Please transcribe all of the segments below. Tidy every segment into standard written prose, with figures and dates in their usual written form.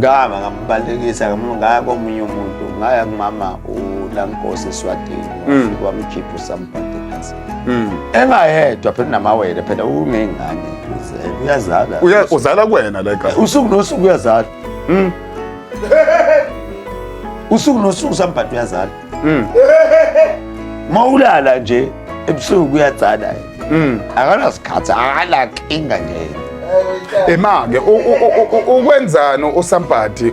Ngama ngambalekisa ngaya komunye umuntu ngaya kumama uLankosi eSwatini wafika wamkhipha uSampati egazini. Engayedwa phela unamawele phela unengane uyazala. Uzala kuwena la ekhaya. Usuku nosuku uyazala. Usuku nosuku uSampati uyazala. Mawulala nje ebusuku uyazala. Akanasikhathi akanakinga nje. Ema-ke ukwenzani uSampati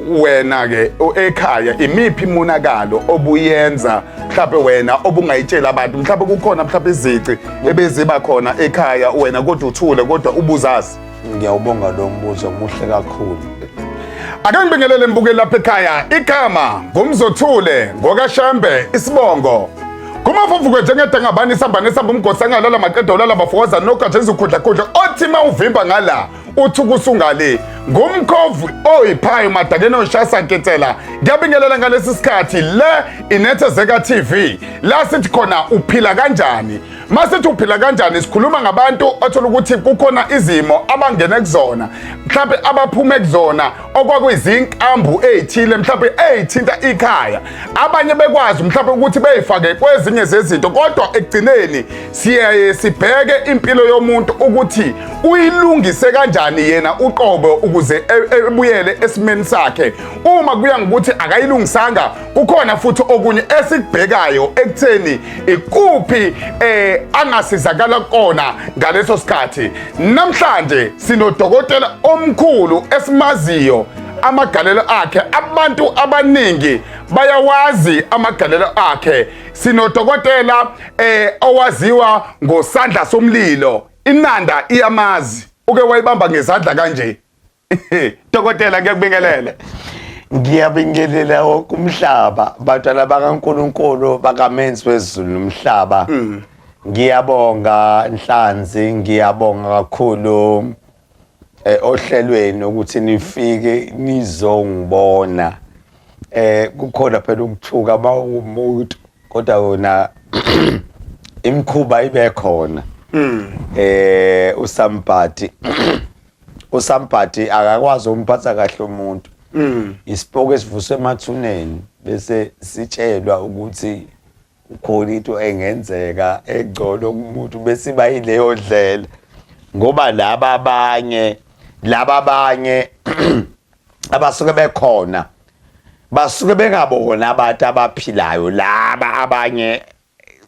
wena ke ekhaya imiphi imonakalo obuyenza mhlawumbe wena obungayitshela abantu mhlawumbe kukhona mhlawumbe izici ebeziba khona ekhaya wena kodwa uthule kodwa ubuzazi. Ngiyawubonga lo mbuzo muhle kakhulu. Ake ngibingelele mbukeli lapha ekhaya igama ngumzothule ngokaShembe isibongo kumavuvuke njengedangabani isambane esamba umgosi angalala maqeda ulala bafokoza nogatsha izikhudlakhudla othi uma uvimba ngala uthi ukusungale ngumkhovu oyiphayo madakeni oshasa nketsela. Ngiyabingelela ngalesi sikhathi le Inethezeka TV la sithi khona uphila kanjani. Masithi uphila kanjani sikhuluma ngabantu othola ukuthi kukhona izimo abangene kuzona mhlawumbe abaphume kuzona okwakuyizinkambu ey'thile mhlawumbe ey'thinta ikhaya, abanye bekwazi mhlawumbe ukuthi beyifake kwezinye zezinto, kodwa ekugcineni siyaye sibheke impilo yomuntu ukuthi uyilungise kanjani yena uqobo ukuze ebuyele esimeni sakhe. Uma kuya ngokuthi akayilungisanga, kukhona futhi okunye esikubhekayo ekutheni ikuphi angasizakala kona ngaleso sikhathi. Namhlanje sinodokotela omkhulu esimaziyo amagalelo akhe, abantu abaningi bayawazi amagalelo akhe. Sinodokotela owaziwa ngosandla somlilo, inanda iyamazi, uke wayibamba ngezandla kanje. Dokotela, ngiyakubingelela. Ngiyabingelela wonke umhlaba, bantwana bakaNkulunkulu bakamenzi wezulu nomhlaba. Ngiyabonga Nhlanzi, ngiyabonga kakhulu ohlelweni ukuthi nifike nizongibona. Kukhona phela ukuthuka mawumuntu kodwa wona imikhuba ibe khona. uSampati uSampati akakwazi ukumphatha kahle umuntu. Isipoko esivuswe emathuneni bese sitshelwa ukuthi ukhona into engenzeka engcono kumuntu bese iba yileyo ndlela, ngoba laba abanye laba abanye abasuke bekhona basuke bengabona abantu abaphilayo laba abanye.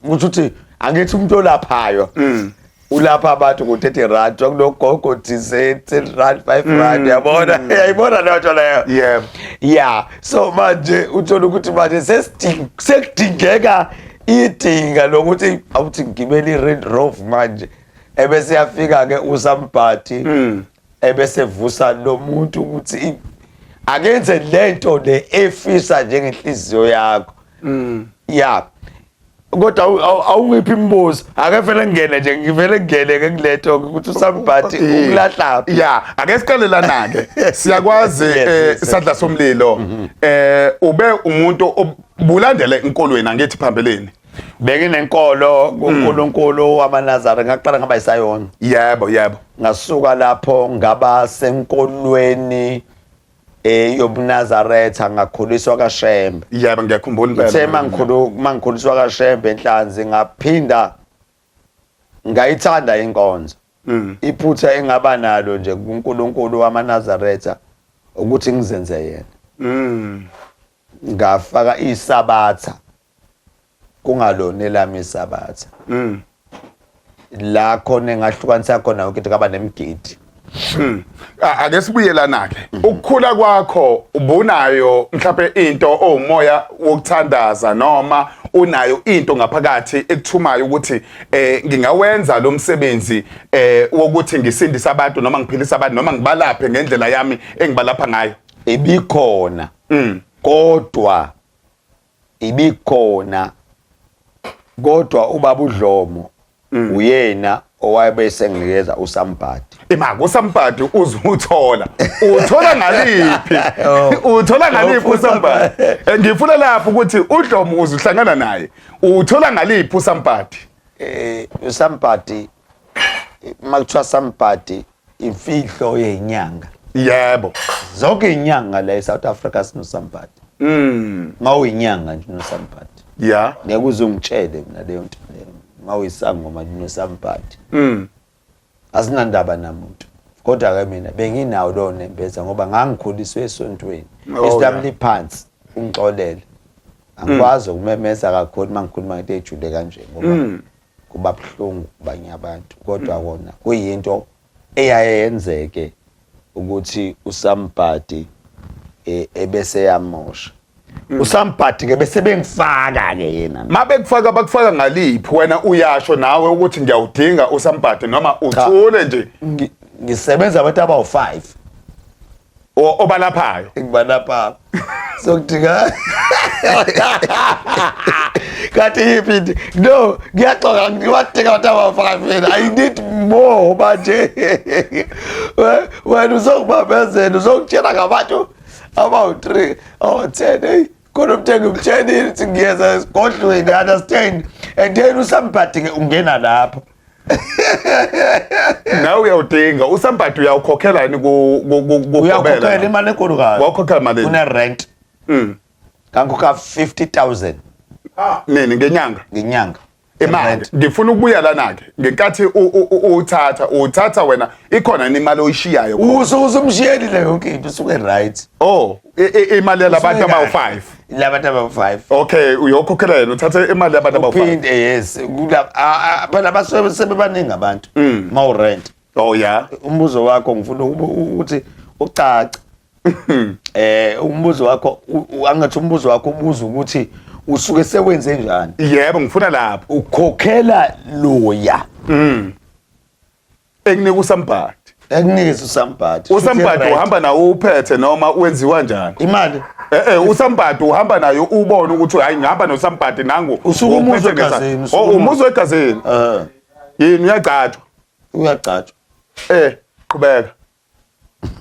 Kusho ukuthi angithi umuntu olaphayo ulapha abantu ngo-30 rand, kunogogo thizeni 10 rand 5 rand, yabona, uyayibona leyo nto leyo? Yebo. Ya, so manje uthola ukuthi manje sekudingeka idinga lokuthi awuthi ngigibele i-Range Rover manje, ebese yafika-ke uSampati ebese vusa lo muntu ukuthi akenze lento le efisa njengenhliziyo yakho. Ya, kodwa awungiphi imibuzo, ake vele ngingene nje, ngivele ngingene ke kuletho ukuthi uSampati ukulahlaphi. Ya, ake siqale lana ke. Siyakwazi isandla somlilo ube umuntu obulandele enkolweni angithi phambilini. Benginenkolo kuNkulunkulu wamaNazareth, ngaqala ngaba isayona. Yebo, yebo. Ngasuka lapho ngaba senkolweni yobuNazaretha, ngakhuliswa kaShembe. Yebo, ngiyakhumbula impela. Ngithe mangikhuliswa kaShembe Nhlanzi, ngaphinda ngayithanda inkonzo. Iphutha engaba nalo nje kuNkulunkulu wamaNazaretha ukuthi ngizenze yena. Ngafaka isabatha kungalona elami isabatha. La khona engahlukanisa khona yonke into ngaba nemigidi. Ake sibuyelana ke. Ukukhula kwakho ubunayo mhlawumbe into owumoya wokuthandaza noma unayo into ngaphakathi ekuthumayo ukuthi ngingawenza lo msebenzi wokuthi ngisindise abantu noma ngiphilise abantu noma ngibalaphe ngendlela yami engibalapha ngayo? Ibikhona. Kodwa ibikhona, kodwa ubaba uDlomo uyena owabe senginikeza uSampati. Ima uSampati uzuthola. Uthola ngaliphi? Uthola ngaliphi uSampati? Ngifuna lapho ukuthi uDlomo uzuhlangana naye. Uthola ngaliphi uSampati? uSampati, makuthiwa Sampati imfihlo yenyanga. Yebo. Zonke inyanga la eSouth Africa sinosambhadi. Mawuyinyanga nje unosambhadi. Ngeke uze ungitshele mina leyo nto leyo. Mawuyisangoma nje unosambhadi. Asinandaba namuntu. Kodwa ke mina benginawo lowo nembeza ngoba ngangikhuliswe esontweni. Islam liphansi ungixolele. Angikwazi ukumemeza kakhulu uma ngikhuluma ngento ejule kanje ngoba kuba buhlungu kubanye abantu kodwa kona kuyinto eyaye yenzeke ukuthi usambhadi eh, ebese yamosha usambhadi ke bese bengifaka ke yena. Mabekufaka bakufaka ngaliphi? Wena uyasho nawe ukuthi ngiyawudinga usambhadi noma uthule nje? Ngisebenza abantu abawu-5 Obalaphayo. Ngibalapha sokudinga kanti yiphi into? No, ngiyaxoka, ngiwadinga abantu abawu-5 mina. I need more manje. Wena uzongibambezela, uzongitshela ngabantu abawu-3, abawu-10. Eyi, khona umuntu engimtshelile ukuthi ngiyeza esigodlweni, understand? And then usambhadi-ke ungena lapho. Nawe uyawudinga usambhadi, uyawukhokhela yini ku Uyakhokhela imali enkulu kabi. Wawukhokhela malini? Une-rent. Ngangikhokha 50,000. Nini? Ngenyanga? Ngenyanga. Imali. Rent. Ngifuna ukubuya lana-ke ngenkathi uthatha wena, ikhona yini imali oyishiyayo khona? Usuke usumshiyelile yonke into, usuke right. Oh, imali yalabantu abawu-5. Labantu abawu-5. Okay, uyokhokhela yena, uthathe imali yabantu abawu-5. Uphinde, yes, phela basuke sebebaningi abantu ma urent. Oh yeah. Umbuzo wakho ngifuna ukuthi ucace. Umbuzo wakho angathi umbuzo wakho ubuza ukuthi usuke sewenze njani? Yebo, ngifuna lapho. Ukhokhela loya. Ekunika usambhadi. Ekunikeza usambhadi. Usambhadi uhamba nawo uphethe noma wenziwa njani? Imali. Usambhadi uhamba nayo ubone ukuthi hayi, ngihamba nosambhadi nangu. Usuke umuzwe Uphethe ngesandla. egazini, usuke Oh, umuzwe. umuzwe egazini. Yini, uyagcatshwa? Uyagcatshwa. Qhubeka.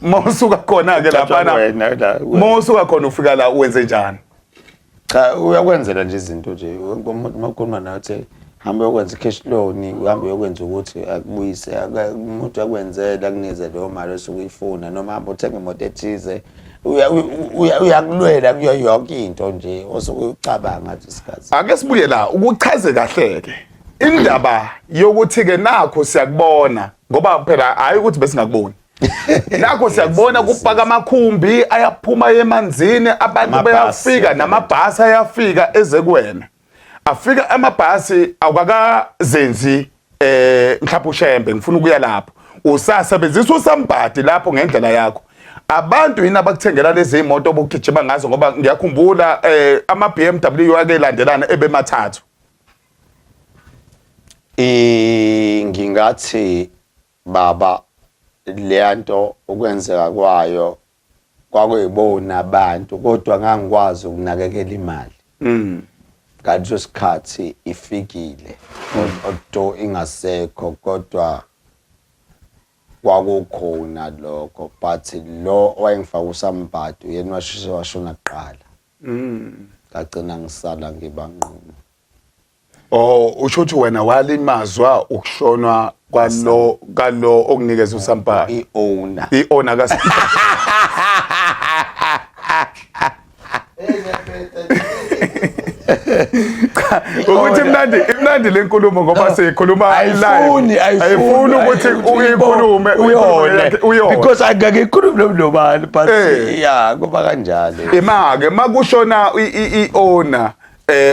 Mawusuka khona ke laphana. Wena la, wena. Mawusuka khona ufika la wenze njani? Cha, uyakwenzela nje izinto nje. Wonke umuntu makukhuluma nawe uthi hamba uyokwenza i-cash loan, uhambe uyokwenza ukuthi akubuyise, umuntu akwenzele, akunikeze leyo mali osuke uyifuna, noma hamba uthenge imoto ethize. Uyakulwela kuyo yonke into nje osuke ucabanga ngathi isikhathi. Ake sibuye la ukuchaze kahle ke indaba yokuthi ke nakho siyakubona, ngoba phela hayi ukuthi besingakuboni, nakho siyakubona kupaka amakhumbi ayaphuma emanzini abantu. Amabhasi, Bayafika. Namabhasi ayafika eze kuwena, afika amabhasi awukakazenzi mhlawumbe uShembe. Ngifuna ukuya lapho, usasebenzisa usambhadi lapho ngendlela yakho, abantu yini abakuthengela lezi imoto obugijima ngazo? Ngoba ngiyakhumbula ama BMW ake landelana ebemathathu. Ngingathi baba, leyanto ukwenzeka kwayo kwakuyibona abantu, kodwa ngangikwazi ukunakekela imali ngaleso sikhathi ifikile, although ingasekho, kodwa kwakukhona lokho. But lo owayengifaka usambhadi uyena washeshe washona kuqala, ngagcina ngisala ngiba nqunu. Oh, usho ukuthi wena walimazwa ukushonwa kwalo kalo okunikeza usambhadi? I-owner. I-owner ka. Ukuthi imnandi, imnandi lenkulumo ngoba siyikhuluma live. Ayifuni, ayifuni. Ayifuni ukuthi uyikhulume uyone. Uyone. Because angeke ikhulume nobani, but yeah, kuba kanjalo. Ima-ke makushona i-owner,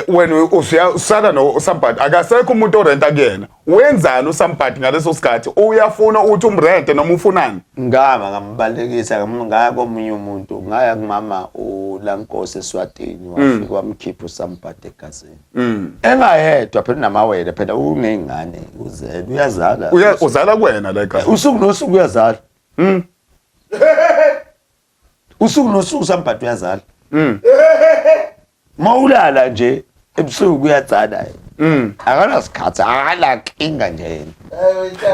wena usala no somebody, akasekho umuntu orenta kuyena, wenzani usambhadi ngaleso sikhathi? Uyafuna ukuthi umrente noma ufunani? Ngama ngambalekisa, ngaya komunye umuntu, ngaya kumama uLankosi eSwatini, wafika wamkhipha usambhadi egazini engayedwa phela, unamawele phela, uney'ngane, uzele, uyazala. Uzala kuwena la ekhaya? Usuku nosuku uyazala, usuku nosuku sambhadi uyazala. Mawulala nje ebusuku uyazala, akanasikhathi, akanankinga nje yena.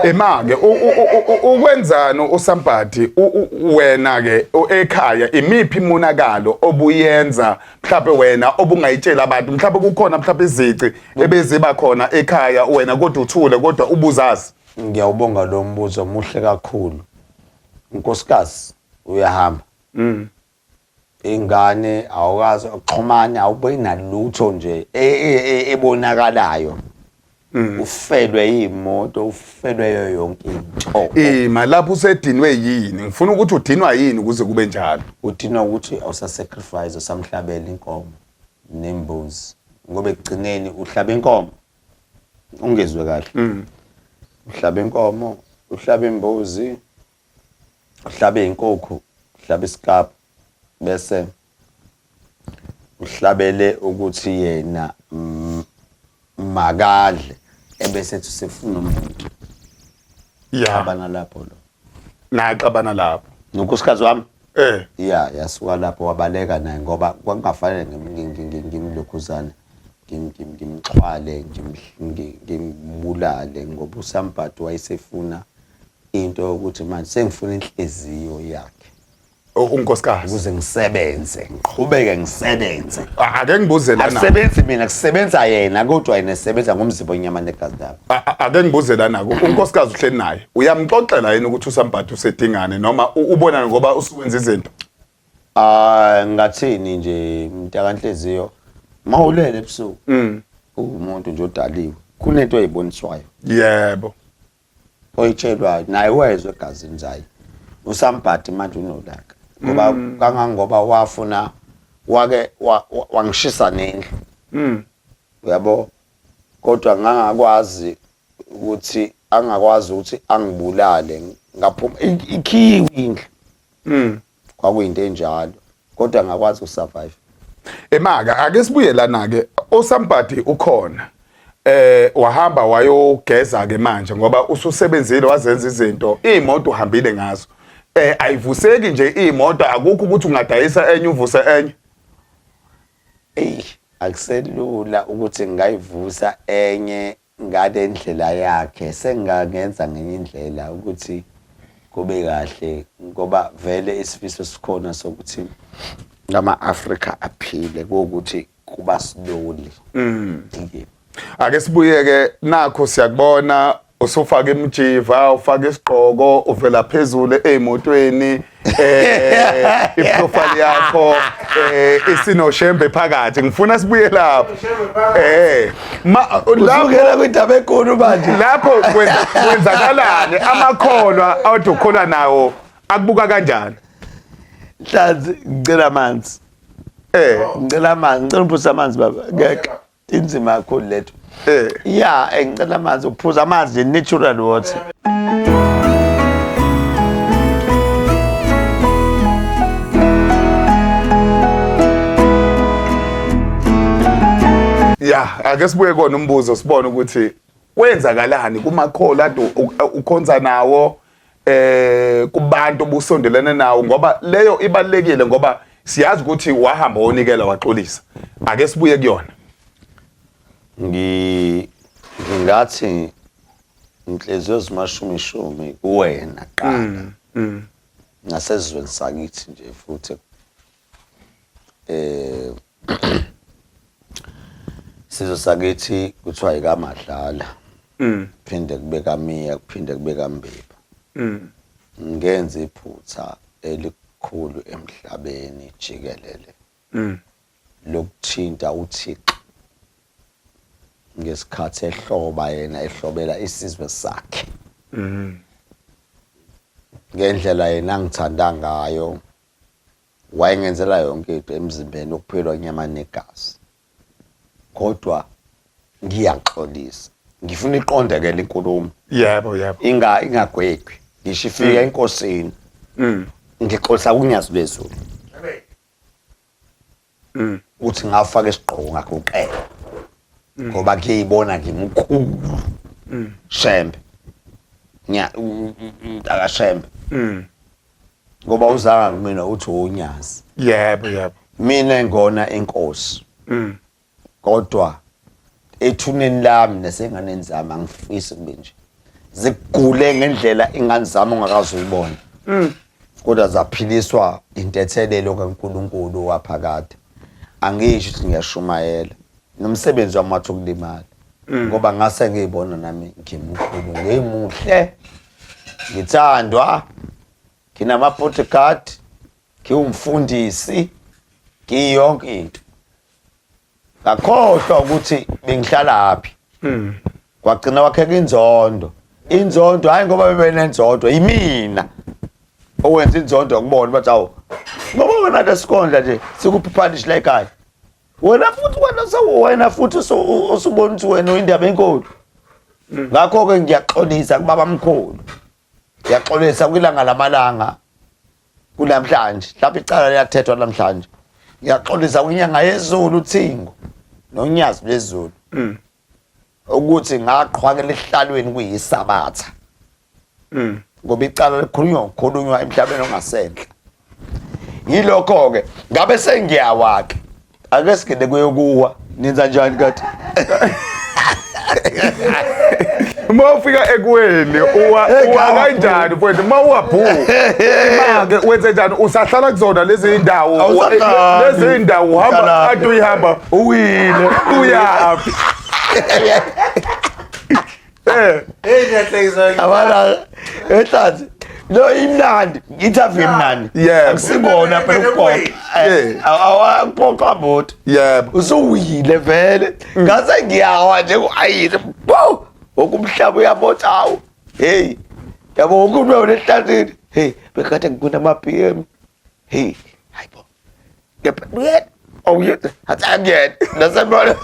Ema-ke ukwenzani usambhadi wena ke ekhaya? Imiphi imonakalo obuyenza mhlawumbe wena obungayitshela abantu? Mhlawumbe kukhona mhlawumbe izici ebeziba khona ekhaya wena kodwa uthule, kodwa ubuzazi. Ngiyawubonga lo mbuzo, muhle kakhulu, nkosikazi. Uyahamba. Ingane awukazi uxhumane awubuyi nalutho nje e, e, e, ebonakalayo. Ufelwe imoto, ufelwe yonke into. Ima lapho usedinwe yini? Ngifuna ukuthi udinwa yini ukuze kube njalo. Udinwa ukuthi awusasacrifice usamhlabela inkomo nembuzi ngoba ekugcineni uhlaba inkomo ungezwe kahle. Uhlaba inkomo, uhlaba imbuzi, uhlabe inkukhu, uhlabe isikabhu bese uhlabele ukuthi yena makadle ebese ethi usefuna umuntu. Ya. Xabana lapho lo. Naxabana lapho. Nonkosikazi wami. Eh. Ya, yasuka lapho wabaleka naye ngoba kwakungafanele ngimlokhuzane ngimxhwale ngimbulale ngoba uSambhadi wayesefuna into yokuthi manje sengifuna inhliziyo yakhe. Unkosikazi. Ukuze ngisebenze, ngiqhubeke ngisebenze. Ake ngibuze lana. Akusebenzi mina, kusebenza yena kodwa yena esebenza ngomzimba onyama negazi lami. Ake ngibuze lana unkosikazi uhleli naye. Uyamxoxela yini ukuthi uSambhadi usedingane noma ubona ngoba usuwenza izinto? Ah, ngathini nje mntakanhliziyo mawulele ebusuku. Uwumuntu nje odaliwe. Kunento oyiboniswayo. Yebo. Oyitshelwayo naye wezwe egazini zayo. USambhadi manje unolaka. Ngoba kangangoba wafuna wake wangishisa nendlu. Uyabo? Kodwa ngangakwazi ukuthi angakwazi ukuthi angibulale ngaphuma ikhiwe indlu. Kwakuyinto enjalo kodwa ngakwazi ukusurvive. Emaka ake sibuye lana ke uSambhadi ukhona. Wahamba wayogeza ke manje ngoba ususebenzile wazenza izinto imoto uhambile ngazo. Ayivuseki nje imoto akukho ukuthi ungadayisa enye uvuse enye. Ey akuselula ukuthi ngingayivusa enye ngale ndlela yakhe sengingangenza ngenye indlela ukuthi kube kahle ngoba vele isifiso sikhona sokuthi ama-Afrika aphile kuwukuthi kuba slowly. Ake sibuyeke nakho siyakubona usufaka imjiva ufaka isigqoko uvela phezulu ezimotweni iprofile yakho isinoshembe phakathi ngifuna sibuye lapho ma lapho Usukela kwindaba enkulu manje. Lapho kwenzakalani amakholwa awudukholwa nawo akubuka kanjani? Nhlanzi ngicela amanzi. Ngicela amanzi, ngicela uphuza amanzi baba. Ngeke inzima kakhulu letho. Ya, ngicela amanzi, uphuza amanzi natural water. Ya, ake sibuye kona umbuzo sibone ukuthi kwenzakalani kumakholwa ade ukhonza nawo kubantu obusondelene nawo ngoba leyo ibalekile ngoba siyazi ukuthi wahamba wonikela waxolisa. Ake sibuye kuyona. Ngingathi inhliziyo zimashumishumi kuwena qala. Nasezweni sakithi nje futhi sizwe sakithi kuthiwa yikaMadlala. Phinde kube kaMiya, kuphinde kube kaMbeba. Ngenza iphutha elikhulu emhlabeni jikelele. Lokuthinta uThixo ngesikhathi ehloba yena ehlobela isizwe sakhe. Ngendlela yena angithanda ngayo wayengenzela yonke into emzimbeni ukuphilwa inyama negazi. Kodwa ngiyaxolisa. Ngifuna iqonde ke lenkulumo. Yebo, yebo. Ingagwegwi. Ngisho ifika enkosini. Ngixolisa kunyazi lwezulu. Uthi ngafaka isigqoko ngaguqela. Ngoba ngiyibona ngimkhulu. Shembe. Nya akashembe. Ngoba uzanga kumina uthi unyazi. Yebo, yebo. Mina ngona inkosi. Kodwa ethuneni lami nasenganeni zami angifisi kube nje. Zigule ngendlela ingane zami ongakaze uyibone. Kodwa zaphiliswa intethelelo kaNkuluNkulu waphakade. Angisho ukuthi ngiyashumayela. Nomsebenzi wami wathi ukulimala. Ngoba ngase ngiyibona nami ngimkhulu, ngimuhle. Ngithandwa. Nginama-bodyguard, ngiwumfundisi, ngiyonke into. Ngakhohlwa ukuthi bengihlalaphi. Kwagcina kwakheka inzondo. Inzondo hayi ngoba bebenenzondo, yimina owenza inzondo kubona bathi awu ngoba wena lesikondla nje sikuphi punish la ekhaya. Wena futhi wena sewuwena futhi usubona ukuthi wena uyindaba enkulu. Ngakho-ke ngiyaxolisa kubaba mkhulu. Ngiyaxolisa kwilanga lamalanga kunamhlanje. Mhlawumbe icala liyathethwa namhlanje. Ngiyaxolisa kwinyanga yezulu uThingo nonyazi lwezulu. Ukuthi ngaqhwakela esihlalweni kuyisabatha. Ngoba icala likhulunywa ukukhulunywa emhlabeni ongasenhla. Yilokho-ke ngabe sengiyawa-ke. Ake singene kuyokuwa. Nenza njani kade? Uma ufika ekuweni uwa uwa kanjani mfowethu uma uwabhu imake wenze njani usahlala kuzona lezi ndawo Awusahlali. lezi ndawo uhamba Uhlalaphi? kade uyihamba Uwile. uyaphi eh Hey ngiyahlekisa. Abana ehlanzi. Lo imnandi, interview imnandi. Yebo. Akusikona phela ukuphoqa. Yeah. Awaphoqa muntu. Yebo. Usuwile vele. Ngase ngiyawa nje ku-ayini. Bo! Wonke umhlaba uyabotha awu. Hey. Yabo wonke umuntu unehlathini. Hey, bekade ngibona ama-BM. Hey, hayibo. Kepha uyena. Awuyena. Athi angiyena. Nasebona.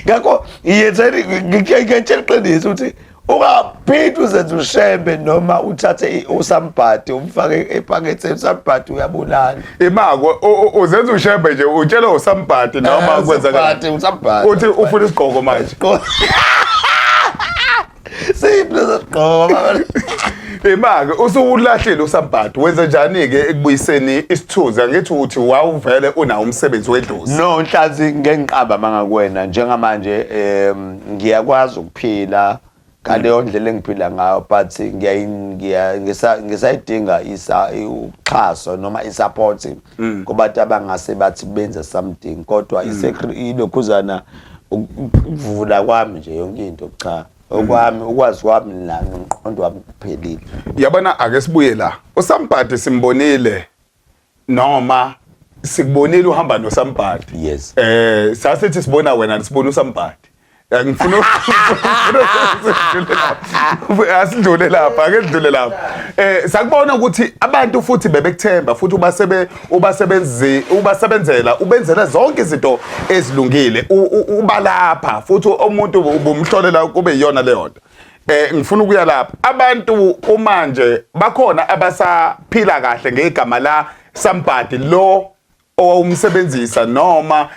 Ngakho yenzeni ngikutshela iqiniso ukuthi ungaphindi uzenze ushembe noma uthathe usambhadi umfake ephaketheni usambhadi uyabulala. Imako uzenza ushembe nje utshela usambhadi noma kwenzakala. Usambhadi usambhadi. Uthi ufuna isigqoko manje. Siphi leso sigqoko baba? Imake usuwulahlile usambhadi wenze njani ke ekubuyiseni isithuzi angithi uthi wawuvele unawo umsebenzi wedlozi. No Nhlanzi ngengiqamba mangakuwena njengamanje ngiyakwazi ukuphila ngaleyo ndlela engiphila ngayo but ngisayidinga uxhaso noma i-support kubantu abangase bathi benze something kodwa ilokhuzana ukuvula kwami nje yonke into cha okwami ukwazi kwami nomqondo wami kuphelile. Yabona ake sibuye la usambhadi simbonile noma sikubonile uhamba nosambhadi. Yes. Sasithi sibona wena sibona usambhadi. Ngifuna asidlule lapha ake sidlule lapha. Sakubona ukuthi abantu futhi bebekuthemba futhi ubasebenzi ubasebenzela ubenzela zonke izinto ezilungile ubalapha futhi umuntu ubumhlolela kube iyona leyo nto. Ngifuna ukuya lapha abantu umanje bakhona abasaphila kahle ngegama la Sambhadi lo owawumsebenzisa noma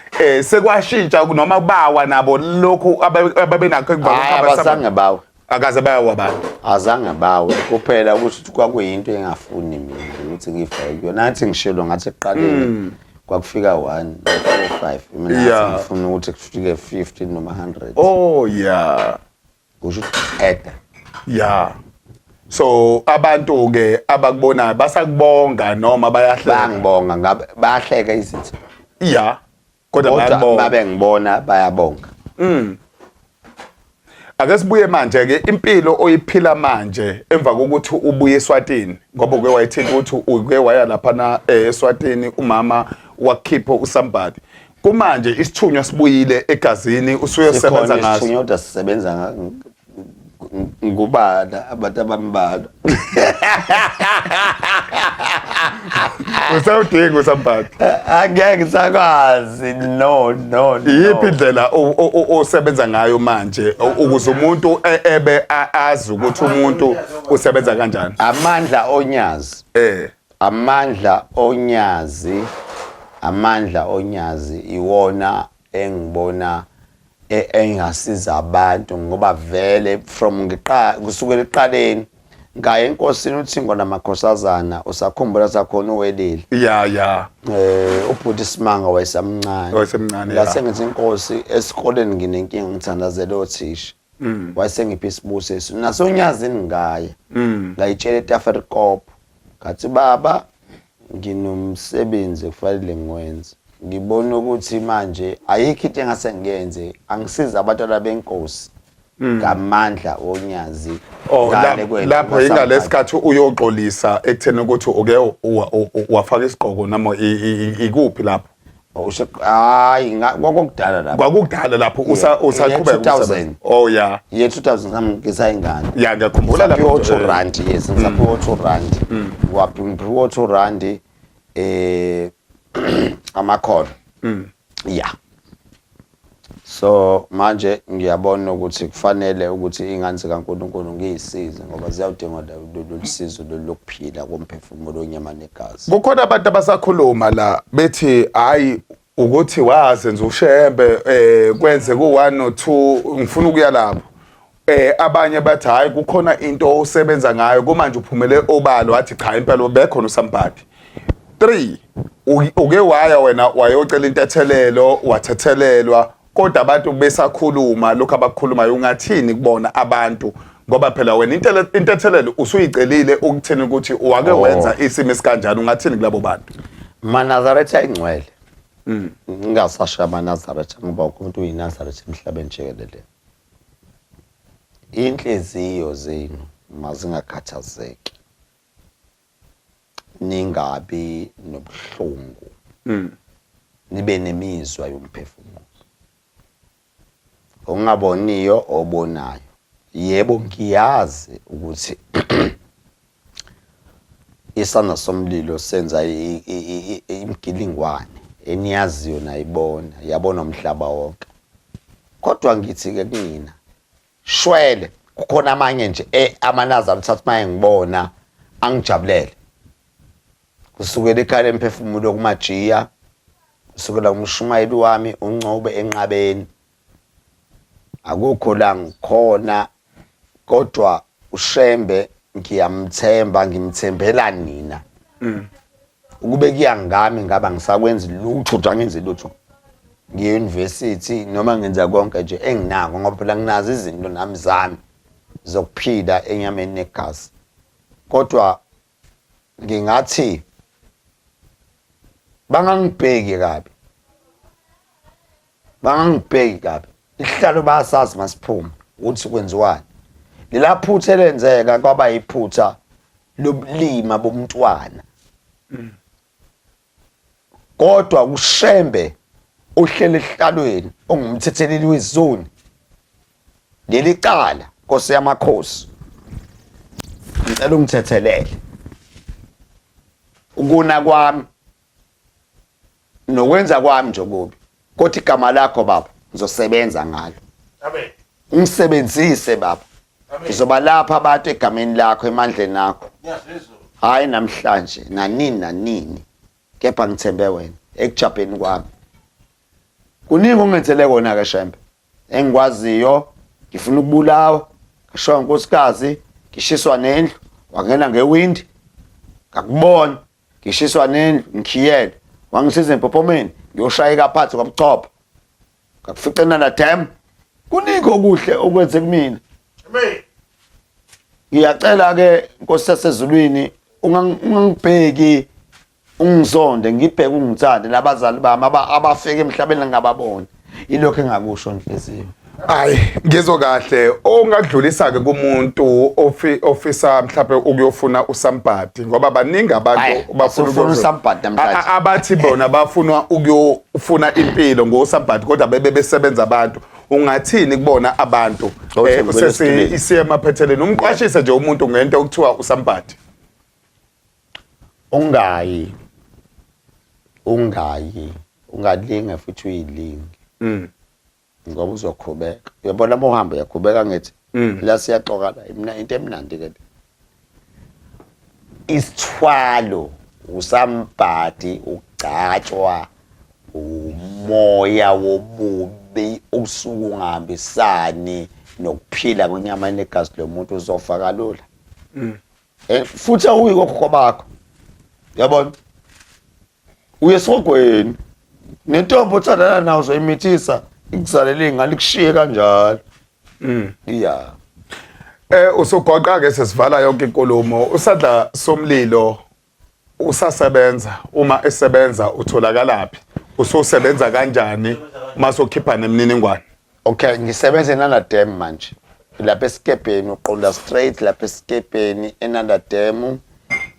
sekwashintsha noma bawa nabo lokhu ababenakho Hayi, abazange bawe. Akaze bayawa abantu. Azange bawe kuphela ukuthi kwakuyinto engafuni mina ukuthi ngifake kuyona. Nathi ngishilo ngathi ekuqaleni kwakufika 1 4 5 mina ngathi ngifuna ukuthi kufike 50 noma 100. Oh yeah. Kusho ukuthi qeda. Yeah. So abantu ke abakubonayo basakubonga noma bayahleka? Bangibonga ngabe bayahleka izitha. Yeah. Kodwa bayabonga. Babengibona bayabonga. Ake sibuye manje ke impilo oyiphila manje emva kokuthi ubuye eSwatini ngoba uke wayithinta ukuthi uke waya lapha na eSwatini umama wakhipha usambhadi. Kumanje isithunywa sibuyile egazini usuyosebenza ngaso. Isithunywa kodwa sisebenza ngubala abantu abambalwa. Usawudinga usambhadi. Angeke ngisakwazi no no no. Iyiphi indlela osebenza ngayo manje ukuze umuntu ebe azi ukuthi umuntu usebenza kanjani? Amandla onyazi. Amandla onyazi, amandla onyazi iwona engibona engasiza abantu ngoba vele from ngiqala kusukela ekuqaleni ngaye enkosini uThingo namakhosazana usakhumbula sakhona uwelile. Yeah yeah. Ubhuti Simanga wayesamncane. Wayesemncane, yeah. Ngase ngithi inkosi esikoleni nginenkinga ngithandazele othisha. Wayesengipha isibusiso nasonyazini ngaye. Ngayitshela eTafferkop ngathi baba nginomsebenzi ekufanele ngiwenze. Ngibona ukuthi manje ayikho into engase ngiyenze angisiza abantwana benkosi. Ngamandla onyazi. Oh, ngale kwendlu lapho kaSambhadi. ingalesikhathi uyoxolisa ekutheni ukuthi uke wafaka isigqoko noma ikuphi lapho? Hayi, kwakukudala lapho. Kwakukudala lapho usaqhubeka 2000. ukusebenza. Oh yeah. Ye 2000 ngisayingane. Ya, ngiyakhumbula lapho. Ngisaphiwa 2 rand, yes, ngisaphiwa 2 rand. Waphiwa 2 rand amakhono. Yeah. So manje ngiyabona ukuthi kufanele ukuthi ingane zikaNkulunkulu ngiyisize ngoba ziyawudinga lolu sizo lolu lokuphila komphefumulo, wenyama negazi. Kukhona abantu abasakhuluma la bethi hayi, ukuthi wazenza uShembe, kwenze ku 1 no 2. Ngifuna ukuya lapho. Abanye bathi hayi, kukhona into osebenza ngayo kumanje, uphumele obalo wathi cha, impela bekhona usambhadi. 3 uke waya wena wayocela intethelelo, wathethelelwa, kodwa abantu besakhuluma lokho abakukhulumayo. Ungathini kubona abantu? Ngoba phela wena intethelelo usuyicelile ukuthini ukuthi wake wenza isimo esikanjani, ungathini kulabo bantu? MaNazaretha ingcwele. Ngingasasho amaNazaretha ngoba wonke umuntu uyiNazaretha emhlabeni jikelele. Inhliziyo zenu mazingakhathazeki. Ningabi nobuhlungu. Nibe nemizwa yomphefumulo. Ongaboniyo obonayo. Yebo, ngiyazi ukuthi isandla somlilo senza imigilingwane eniyaziyo nayibona, yabona umhlaba wonke. Kodwa ngithi ke kunina, shwele, kukhona amanye nje amaNazaretha athi maye ngibona angijabulele. Kusukela ekhaya lemphefumulo kumajiya, kusukela kumshumayeli wami uNcobe enqabeni, akukho la ngikhona, kodwa uShembe ngiyamthemba, ngimthembela nina. Ukube kuya ngami ngaba ngisakwenzi lutho nje, angenzi lutho, ngiye university noma ngenza konke nje enginako, ngoba phela nginazo izinto nami zami zokuphila enyameni negazi. Kodwa ngingathi bangangibheki kabi, bangangibheki kabi. Isihlalo bayasazi masiphuma ukuthi kwenziwani. Lela phutha elenzeka kwaba iphutha lobulima bomntwana, kodwa uShembe ohlele esihlalweni ongumthetheleli wezoni, leli cala, Nkosi yamakhosi, ngicela ungithethelele ukuna kwami nokwenza kwami nje okubi, kodwa igama lakho baba ngizosebenza ngalo. Amen. Ungisebenzise baba, ngizoba lapha abantu egameni lakho, emandleni akho, hayi namhlanje nanini nanini, kepha ngithembe wena ekujabheni kwami. Kuningi ongenzele kona ke Shembe engikwaziyo. Ngifuna ukubulawa, ngashiwa unkosikazi, ngishiswa nendlu, wangena ngewindi ngakubona ngishiswa nendlu, ngikhiyele, wangisiza empophomeni, ngiyoshayeka phansi kwabuchopho, ngakuficena na dam. Kuningi okuhle okwenze kumina. Amen. Ngiyacela ke Nkosi yasezulwini, ungangibheki ungizonde, ngibheke ungithande, nabazali bami abafika emhlabeni ngingababoni. Ilokho engakusho nhliziyo. Hayi, ngizwe kahle. Ongadlulisa ke kumuntu ofisa mhlawumbe ukuyofuna usambhadi, ngoba baningi abantu Hhayi, bafuna asifuni usambhadi namhlanje. Abathi bona bafuna ukuyofuna impilo ngosambhadi, kodwa bebe besebenza abantu. Ungathini kubona abantu? Awuthi ngibuyele esitulweni. Isiye emaphethelweni, umqwashise nje umuntu ngento okuthiwa usambhadi. Ungayi, ungayi, ungalinge futhi uyilinge ngoba uzokhubeka. Uyabona uma uhamba uyakhubeka, ngithi la siyaxoka la mina into emnandi ke le. Isithwalo, usambhadi, ukugcatshwa umoya wobubi osuke ungahambisani nokuphila kwenyama negazi lomuntu, uzofa kalula. Futhi awuyi kokhokho bakho, yabona, uye esihogweni, nentombi othandana nayo uzoyimithisa, ikuzalele ingane, ikushiye kanjalo. Ya. Usugoqa ke, sesivala yonke inkulumo. Usadla somlilo usasebenza? Uma esebenza utholakalaphi? Ususebenza kanjani mase ukhipha nemininingwane? Okay, ngisebenza eNanda Dam manje. Lapha esikebheni uqonda straight lapha esikebheni eNanda Dam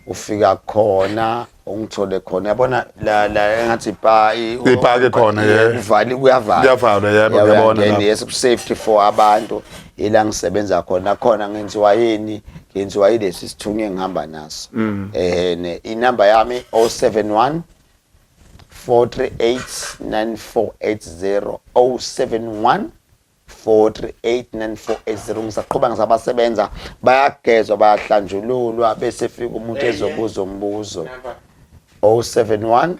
ufika khona ungithole khona yabona la la engathi ipa Ipaki khona, yeah. kuvali kuyavalwa Kuyavalwa, yebo, ngiyabona lapho. Yes, safety for abantu ila ngisebenza khona khona ngenziwa yini ngenziwa yilesi sithunywa engihamba naso Mm. eh ne inamba yami 071 438 9480 071 4389480 ngisaqhuba ngisabasebenza bayagezwa bayahlanjululwa bese fika umuntu ezobuza umbuzo 071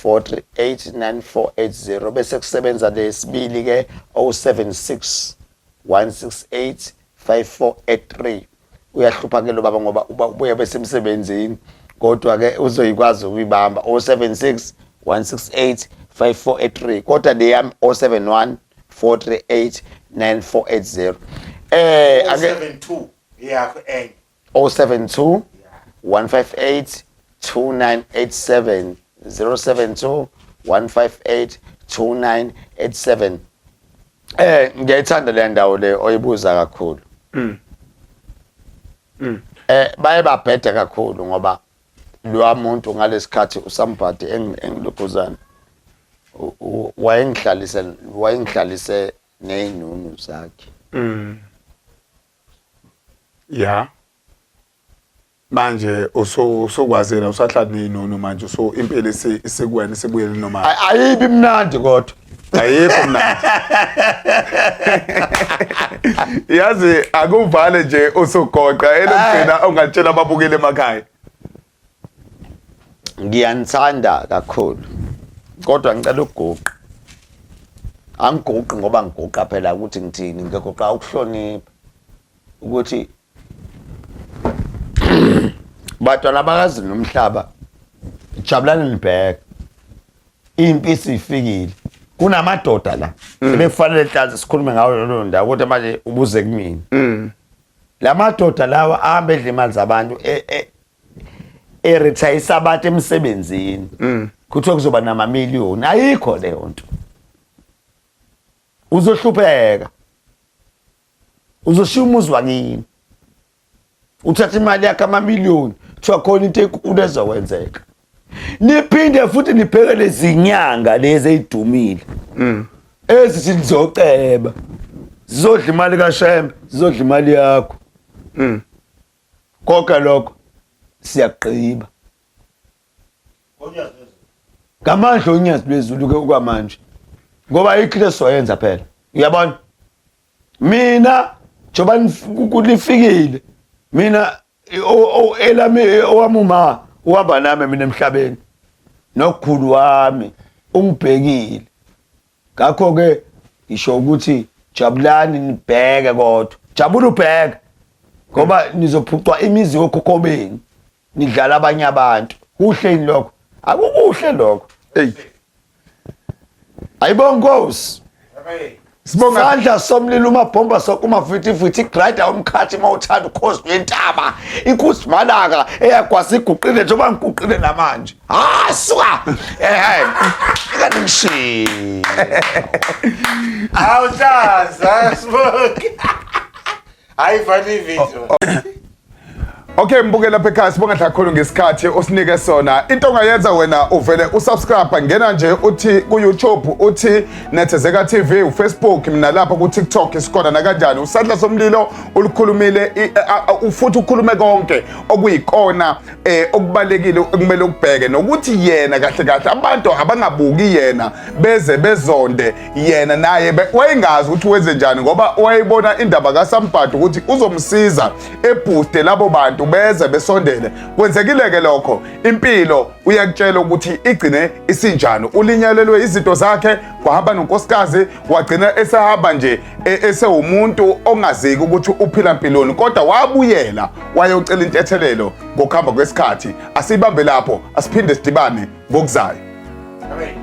4389480 bese kusebenza lesibili ke 076 168 5483 uyahlupha ke lo baba ngoba uba ubuya besemsebenzini kodwa ke uzoyikwazi ukuyibamba 076 168 5483 kodwa le yami 071 438 9480 eh ake 072 yakho enye 072 158 2987 072 158 2987 eh ngiyayithanda le ndawo le oyibuza kakhulu eh baye babheda kakhulu ngoba lowa muntu ngalesikhathi usambhadi engilokhuzana wayengihlalise wayengihlalise nezinunu zakhe Ya. Manje usukwazile usahlala ney'nunu manje usu impilo isikuwena isibuyele normal. Ayibi mnandi kodwa. Ayikho mnandi. Yazi akuvale nje usugoqa elokugcina ongatshela ababukeli emakhaya. Ngiyanithanda kakhulu. Kodwa ngicela ukuguqa. Angiguqi ngoba ngiguqa phela ukuthi ngithini ngiguqa ukuhlonipha ukuthi batwana bakazi nomhlaba jabulani nibheke impi isifikile kunamadoda la ebekufanele hlazi sikhulume ngawo lolo ndawo kodwa manje ubuze kumina la madoda lawa ahambe edla imali zabantu erithayisa abantu emsebenzini kuthiwa kuzoba namamiliyoni ayikho leyo nto uzohlupheka uzoshiya umuzi wakini uthatha imali yakhe amamiliyoni kuthiwa khona into enkulu ezokwenzeka niphinde futhi nibheke lezinyanga lezi ey'dumile ezithi nizoceba zizodla imali kashembe zizodla imali yakho konke lokho siyagqiba ngamandla onyazi lwezulu ke okwamanje ngoba ayikho into esizoyenza phela uyabona mina njengoba lifikile mina elami owami uma uhamba nami mina emhlabeni nokukhulu wami ungibhekile ngakho ke ngisho ukuthi jabulani nibheke kodwa jabula ubheke ngoba nizophucwa imizi yokhokho benu nidlala abanye abantu kuhle yini lokho akukuhle lokho Ey. ayibonga nkosi Sibonga sandla somlilo umabhomba soke umavithivithi igrayida umkhathi uma uthanda ukhozi lwentaba inkuzi malaka eyagwasa iguqile njengoba ngiguqile namanje ha suka ehe kanti ngishiye Awuhlaza smoke. Hayi vale ivideo. Okay mbuke lapha ekhaya sibonga kakhulu ngesikhathi osinike sona. Into ongayenza wena uvele usubscribe ngena nje uthi ku YouTube uthi Nethezeka TV, uFacebook mina lapha ku TikTok sikhona nakanjani. Usandla somlilo ulukhulumile futhi ukhulume konke okuyikona eh okubalekile okumele ukubheke nokuthi yena kahle kahle abantu abangabuki yena beze bezonde yena naye wayengazi ukuthi wenze njani ngoba wayebona indaba kaSambhadu ukuthi uzomsiza ebhuste labo bantu beze besondele kwenzekile ke lokho impilo uyakutshela ukuthi igcine isinjani ulinyalelwe izinto zakhe kwahamba nonkosikazi wagcina esehamba nje e, esewumuntu ongaziki ukuthi uphila mpiloni kodwa wabuyela wayocela intethelelo ngokuhamba kwesikhathi asibambe lapho asiphinde sidibane ngokuzayo Amen.